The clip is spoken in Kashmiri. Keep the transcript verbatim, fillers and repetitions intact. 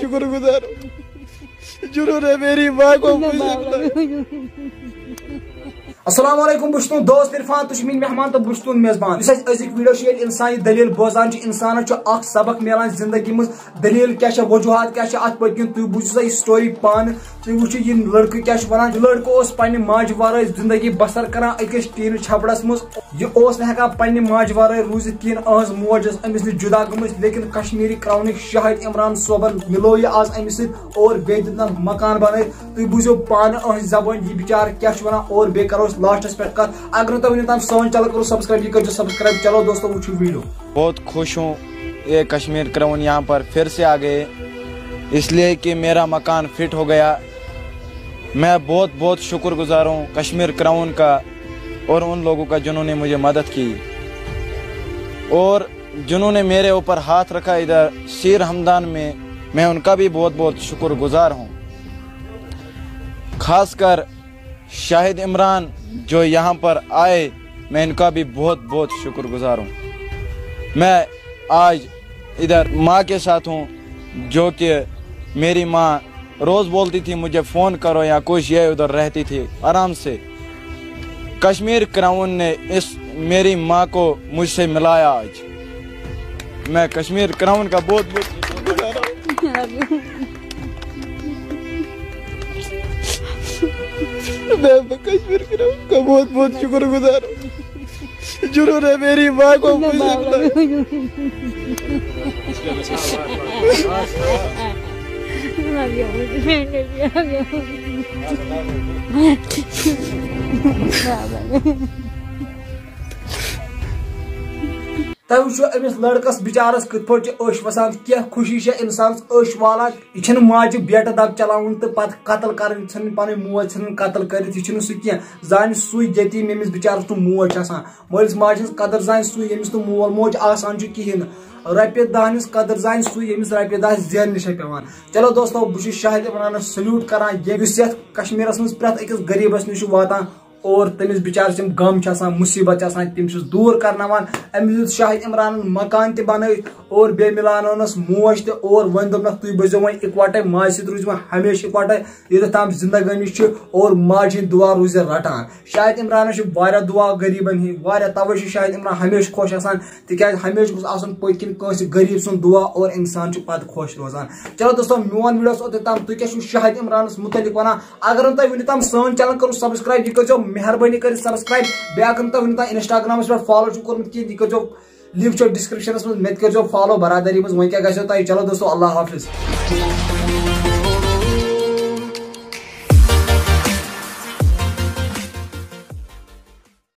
شکر گزار ہوں۔ جنہوں نے میری ماں کو مجھے بلایا۔ السلام علیکم، بہٕ چھُس تُہُنٛد دوست عرفان، تُہۍ چھِو میٲنۍ مہمان تہٕ بہٕ چھُس تُہُنٛد میزبان۔ یُس اَسہِ أزیُک ویڈیو چھُ، ییٚلہِ اِنسان یہِ دٔلیٖل بوزان چھُ، اِنسانَس چھُ اکھ سبق میلان زندگی منٛز۔ دٔلیٖل کیٛاہ چھےٚ، وجوہات کیٛاہ چھِ، اَتھ پٔتۍ کِنۍ تُہۍ بوٗزِو سا یہِ story پانہٕ۔ تُہۍ وٕچھِو یہِ لڑکہٕ کیٛاہ چھُ وَنان۔ یہِ لڑکہٕ اوس پننہِ ماجہِ ورٲے زندگی بسر کران أکِس ٹیٖنہٕ چھپڑس منٛز۔ یہِ اوس نہٕ ہٮ۪کان پننہِ ماجہِ ورٲے روٗزِتھ کِہیٖنۍ۔ أہنٛز موج ٲس أمِس نِش جُدا گٔمٕژ، لیکن کشمیٖری کراونٕکۍ شاہد عمران صٲبن مِلو یہِ آز أمِس سۭتۍ اور بیٚیہِ دیُتنَن مکان بنٲوِتھ۔ تُہۍ بوٗزِو پانہٕ أہنٛزِ زبٲنۍ یہِ بِچارٕ کیٛاہ چھُ وَنان اور بیٚیہِ کرو أسۍ لاسٹس پٮ۪ٹھ کتھ۔ اگر نہٕ تۄہہِ وٕنیُک تام سٲنۍ channel کٔرٕو subscribe، یہِ کٔرۍزیو subscribe۔ چلو دوستو، وٕچھِو ویڈیو۔ बहुत खुश हूँ ये कश्मीर क्राउन यहाँ पर फिर से आ गए, इसलिए कि मेरा मकान फिट हो गया। मैं बहुत बहुत शुक्रगुजार हूँ कश्मीर क्राउन का और उन लोगों का जिन्होंने मुझे मदद की और जिन्होंने मेरे ऊपर हाथ रखा इधर शीर हमदान में, मैं उनका भी बहुत बहुत शुक्रगुजार हूँ। खासकर शाहिद इमरान जो यहाँ पर आए, मैं इनका भी बहुत बहुत शुक्रगुजार हूँ। मैं आज इधर माँ के साथ हूँ, जो कि मेरी माँ रोज़ बोलती थी मुझे फ़ोन करो या कुछ, ये उधर रहती थी आराम से। कश्मीर क्राउन ने इस मेरी माँ को मुझसे मिलाया आज। मैं कश्मीर क्राउन का बहुत बहुत शुक्रगुजार हूँ। मैं कश्मीर क्राउन का बहुत बहुत शुक्रगुजार हूँ, जिन्होंने मेरी माँ को मुझे बुलाया। تۄہہِ وٕچھِو أمِس لڑکس بِچارس کِتھ پٲٹھۍ چھِ أچھ وسان، کیٛاہ خوشی چھےٚ اِنسانس أچھ والان۔ یہِ چھَنہٕ ماجہِ بیٹہٕ دب چلاوُن تہٕ پتہٕ قتل کرٕنۍ، ژھٕنٕنۍ پنٕنۍ موج، ژھٕنٕنۍ قتل کٔرِتھ، یہِ چھُنہٕ سُہ کینٛہہ۔ زانہِ سُے یتیٖم ییٚمِس بِچارس نہٕ موج چھِ آسان، مٲلِس ماجہِ ہٕنٛز قدر زانہِ سُے ییٚمِس نہٕ مول موج آسان چھُ کِہیٖنۍ نہٕ۔ رۄپیہِ دَہ ہٕنٛز قدر زانہِ سُے ییٚمِس رۄپیہِ دَہ زیننہِ چھےٚ پٮ۪وان۔ چلو دوستو، بہٕ چھُس شاہد عمرانس salute کران، ییٚمِس یتھ کشمیرس منٛز پرٛٮ۪تھ أکِس غریٖبس نِش چھُ واتان اور تٔمِس بِچارَس یِم غم چھِ آسان، مُصیٖبت چھِ آسان، تِم چھِس دوٗر کرناوان۔ أمِس دیُت شاہد عمرانَن مکان تہِ بنٲوِتھ اور بیٚیہِ مِلاونٲونَس موج تہِ اور وۄنۍ دوٚپنَکھ، "تُہۍ بٔزیو وۄنۍ اِکوَٹَے، ماجہِ سۭتۍ روٗزِو وۄنۍ ہمیشہِ اِکوَٹَے، یوٚتَتھ تام زِندگٲنی چھِ اور ماجہِ ہِنٛدۍ دُعا روٗزِ رٹان۔" شاہد عمرانَس چھِ واریاہ دُعا غریٖبَن ہِنٛدۍ، واریاہ، تَوَے چھِ شاہد عمران ہمیشہِ خۄش آسان، تِکیٛازِ ہمیشہِ گوٚژھ آسُن پٔتۍ کِنۍ کٲنٛسہِ غریٖب سُنٛد دُعا اور اِنسان چھُ پَتہٕ خۄش روزان۔ چلو دوستو، میون ویٖڈیو اوس اوٚتَتھ تام، تُہۍ کیٛاہ چھُو شاہد عمرانَس مُتعلِق وَنان؟ اگر نہٕ تۄہہِ وٕنیُک تام سٲنۍ channel کٔرٕو subscribe، یہِ کٔرۍزیو مہربٲنی کٔرِتھ subscribe۔ بیٚیہِ اگر نہٕ تۄہہِ وٕنیُک تام Instagram-َس پٮ۪ٹھ follow چھُو کوٚرمُت کِہیٖنۍ، یہِ کٔرۍزیو، link چھُ description-َس منٛز، مےٚ تہِ کٔرۍزیو follow برادٔری منٛز۔ وۄنۍ کیٛاہ گژھیو تۄہہِ؟ چلو دوستو، اللہ حافظ۔